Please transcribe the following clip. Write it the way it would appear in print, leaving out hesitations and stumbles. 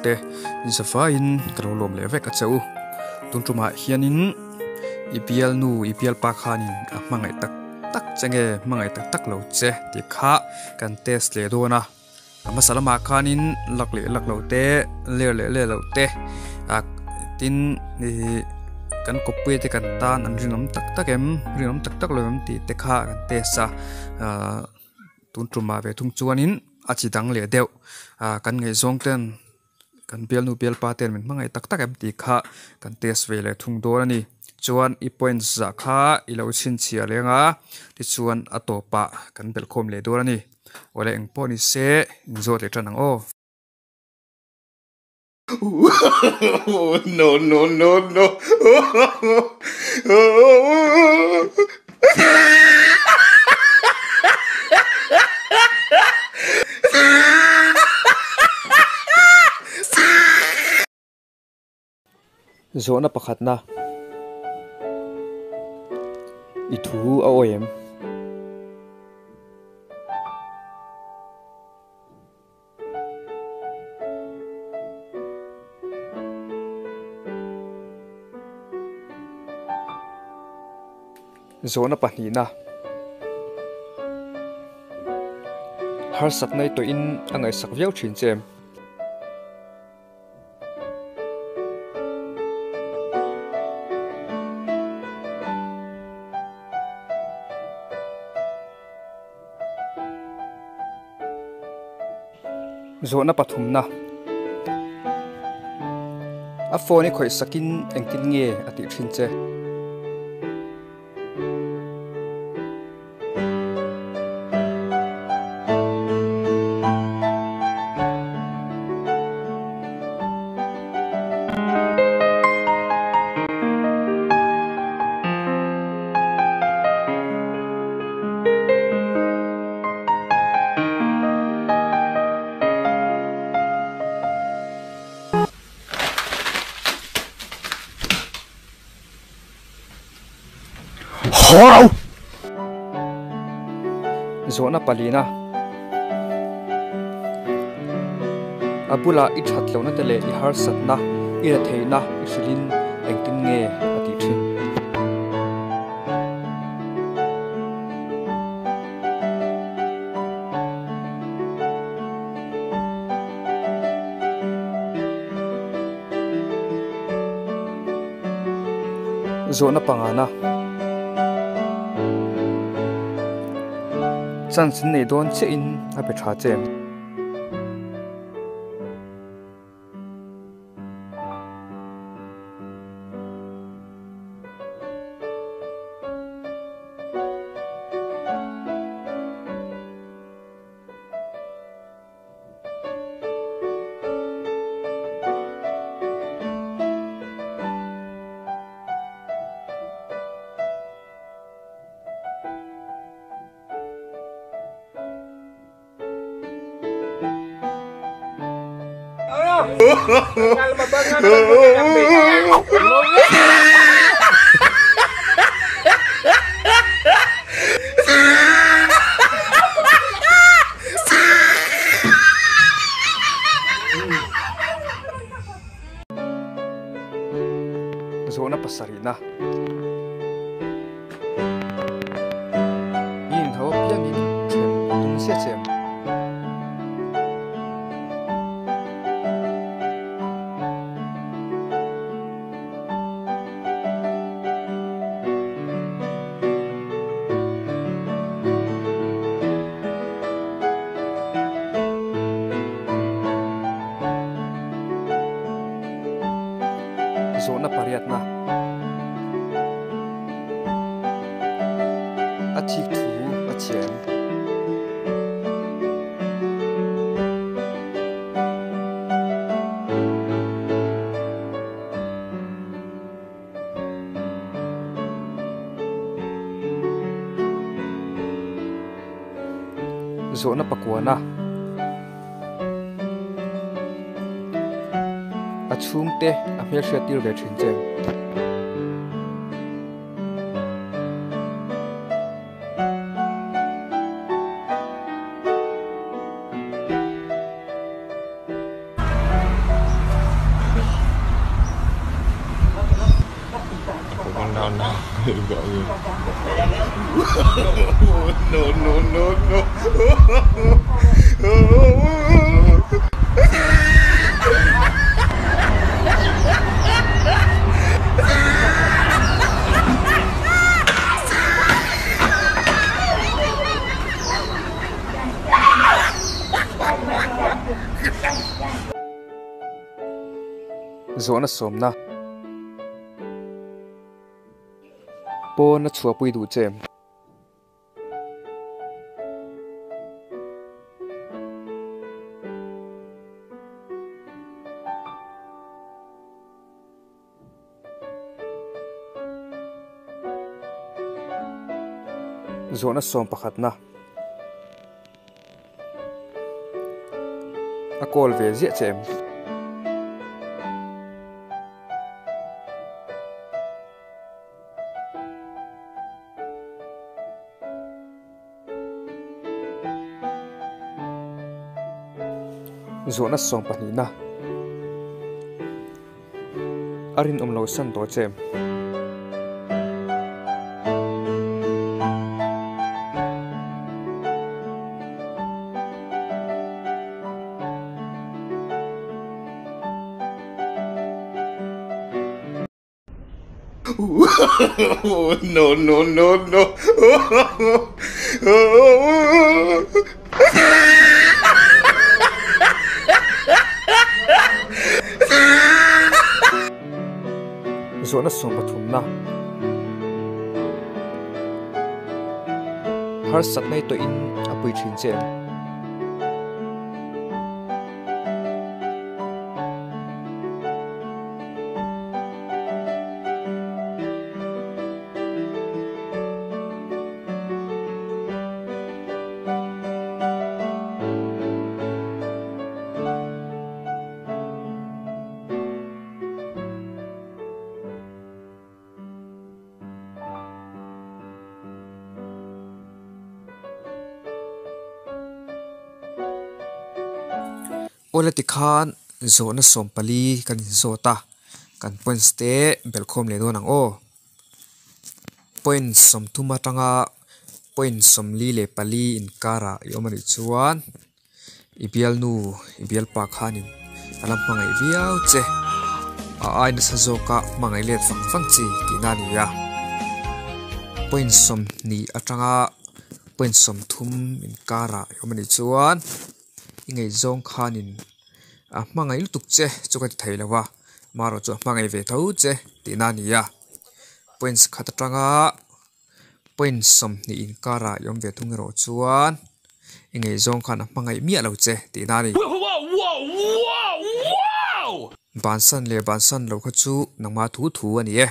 te zavaiin ka lo lawm leh vek a che u. Tun tumah hianin i bialnu i bialpa khanin a hmangaih tak tak che nge hmangaih tak tak lo che tih kha kan test leh dawn a. A hmasa lamah khanin lak leh lak loh te ler leh ler loh te ah tin ih kan kawppui te kan tan an rinawm tak tak em rinawm tak tak lo em tih te kha kan test a ahh tun tumah ve thung chuanin a chi dang leh deuh ah kan ngaihzawng ten kan bialnu bialpa ten min hmangaih tak tak em tih kha kan test ve leh thung dawn a ni chuan i points zah kha i lo chhinchhiah leng a tichuan a tawpah kan belhkhawm leh dawn a ni. Awle eng pawh ni se in zawt leh tan ang aw. No no no no Zawhna pakhatna i thu a awi em? Zawhna pahnihna harsatna i tawhin a ngaihsak viau thin che em? Zawhna pathumna a phone i khawih sakin engtin nge a tih thin che? Haw ro! Zawhna palina a bulah i that lohna te leh i harsatna i la theihna i hrilhin engtin nge a tih thin. Zawhna pangana chance in nei dawn chiah in a pe tha che em? Zawhna pasarihna I inhau apiangin then a tum ziah che em? Zawhna pariatna a thik thu a chhia em? Zawhna pakuana a chhungte a hmelhriat tir ve thin che. No, no, no, no. Zawhna sawmna pawn a chhuahpui duh che em? Zawhna sawm pakhatna a call ve ziah che em? Zawhna sawm pahnihna a rinawm lo san tawh che em? No, no, no, no. Zawhna sawm pathumna harsatna hi tawhin a pui thin che em? Awle tikhan zawhna sawmpali kan inzawt a, kan points te belhkhawm leh dawn ang aw. Point sawmthum atanga point sawmli leh pali inkarah i awm anih chuan i bialnu i bialpa khanin a la hmangaih viau che a ai nasa zawka hmangaih let vang vang chi tihna a ni a. Point sawmhnih atanga point sawmthum inkarah i awm anih chuan. I ngaihzawng khanin a hmangaih lutuk che chu ka ti thei lo a, marawh chu a hmangaih ve tho che tihna a ni a. Points khat atanga point 20 inkarah i awm ve thung erawh chuan i ngaihzawng khan a hmangaih miah lo che tihna a ni. Bansan leh bansan lo kha chu nangmah thu thu a ni e.